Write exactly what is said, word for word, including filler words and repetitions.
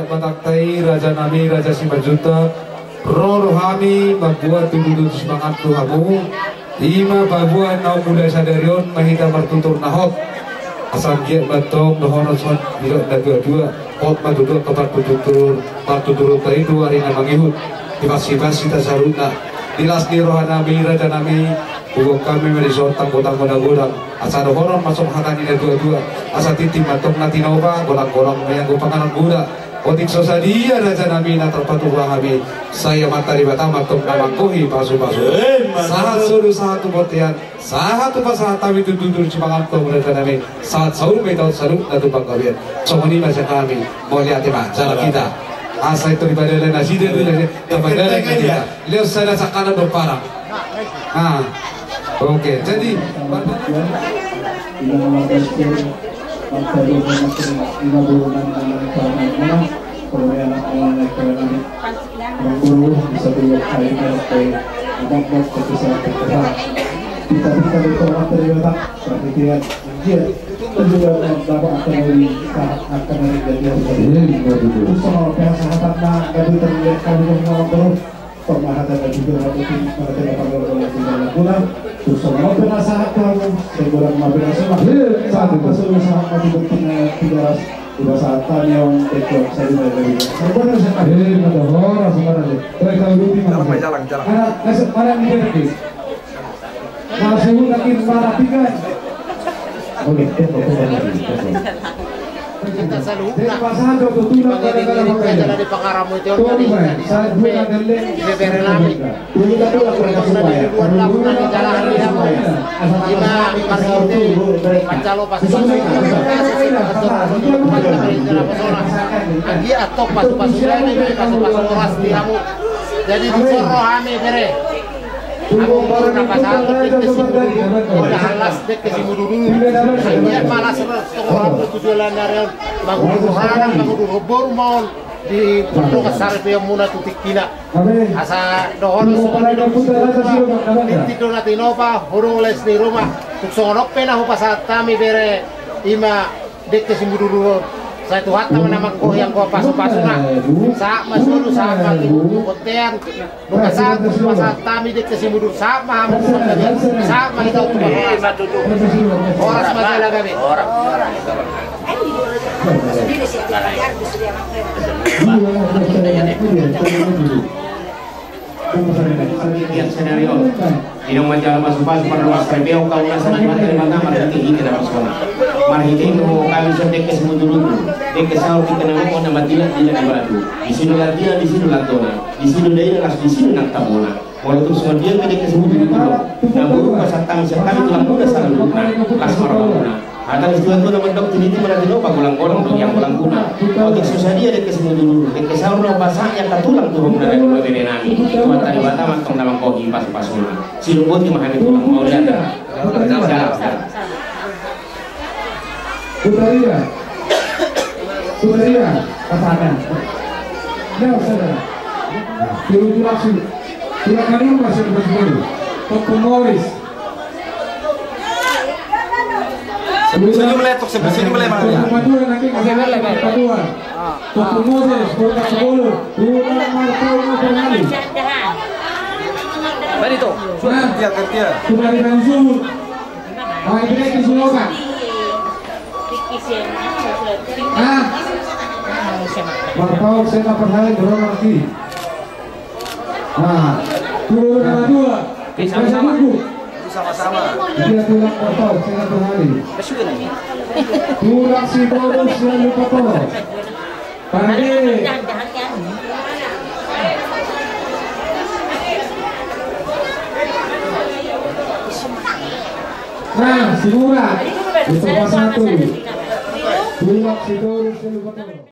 Batangta i, raja nami, Raja Simanjuntak, ro do hami mamboan tudutudu simangan tu hamu. Ima paboa na mulai sadari on ma hita martutur na hot. Asa anggiat ma antong dohonon songon nidok na tuatua, hot ma tutu antong partutur, partuturta i tu ari na mangihut. Dipasipasi hita saluhutna. Di las ni roha nami, raja nami, huboan hami ma dison tanggotanggo na godang. Asa dohonon ma songon hata ni na tuatua. Asa tintin ma antong na tinopa, golanggolang ma i anggo panganon godang. Otik so sadia raja nami na tarpatupa hami, sai Amanta Debata ma antong na manggohi pasupasu. Sahat solu sahat tu bontean, sahat tu pasahat hami tudutudu simangan tu hamu raja nami, sahat saur matua saluhutna tu panggabean. Songon i ma sian hami, mauliate ma jala hita. Asa i tu di padalan nasida tu nasida, tu padalan nasida. Lehon sada sangkalan do parang. Ah. Oke, jadi Parmahatan na jujur hatuti, mangate na panggabean na tinggal na guna. Tusuk mau penasahat kamu, segera mau penasahat. Saat masuk usaha mati bertengah tiga ras, di bahasa Tanion, tekon saya juga dari. Segera saya. Eh, mata horas, mana ni? Terus kalau dulu di mana? Jalan, jalan, jalan. Mana, kasih mana ni dia? Masuk lagi para tiga. Oke, tunggu, tunggu, tunggu, tunggu. Hita saluhutna. Di bagasan ni roha jala di pangarahutna on, di bere nami. Di bagasan ni roha jala di pangarahutna on, ima marhite panjalo pasupasu. Anggiat antong pasupasu, jadi pasupasu horas di hamu. Jadi dison ro hami bere. Hamu boru na pasahat dengke Simudurudur. Mudahan las dengke Simudurudur. Anggiat ma las ro, tong ro hamu tu joloan ni ari on. Mangudur rohana, mangudur boru ma on. Di dongan saripeonmuna tu tingkina. Asa dohonon songon i do. Tintin do na tinopa, hudong las ni roha. Tung songon on pe na hupasahat hami bere, ima dengke Simudurudur on. Sai Tuhanta ma na manggohi anggo pasupasuna. Sahat ma solu, sahat ma tu bontean. Nunga sahat, nunga sahat hami dengke Simudurudur, sahat ma hamu tu panggabean, sahat ma hita tu panggabean. Horas ma jala gabe. Horas. Inong manjalo pasupasu, pardongan saripeon, kaundulan sian Amanta Debata marhitehite na pasona. Marhite i do hami dison dengke Simudurudur, dengke saur di tingki na ro on, na matilak di batu. Disi do lantian, disi do lantona, disi do daina, las disi do nang tabona. Molo tung songon dia pe dengke Simudurudur on, na boru pasahat hami sian hami tulangmuna saluhutna, las ma rohamuna. Hata ni situatua na mandok, tiniti ma na tinopa, golang-golang do nian golang guna. Otik so sadia dengke Simudurudur, dengke saur na hupasahat ni angka tulang tu hamuna na dua bere nami. Tuhanta Debata ma antong na manggohi pasupasuna. Sidung boti ma hami tulang, mauliate. Putaria. Putaria. Pasangan. Ya, saudara. Dulu tulang si, tulang kami masih bersepuluh. Topung Moris. Senyum, senyum, letuk, senyum, senyum, letuk. Topung Madura nanti kasih letuk, Madura. Topung Moses, Kota Sepuluh. Tulang Martau, Martau Nali. Tadi tuh. Nah, kerja, kerja. Sudah di Bani Sumur. Mai bere di Sulokan. Ah. Marpaung sena perhali berorang ki. Nah, turun nama dua. Bisa sama. Bisa sama. Dia tulang Marpaung sena perhali. Tulang Sitorus sena lupa toro. Pade. Nah, si Mura. Itu pas satu. Tulang Sitorus sena lupa toro.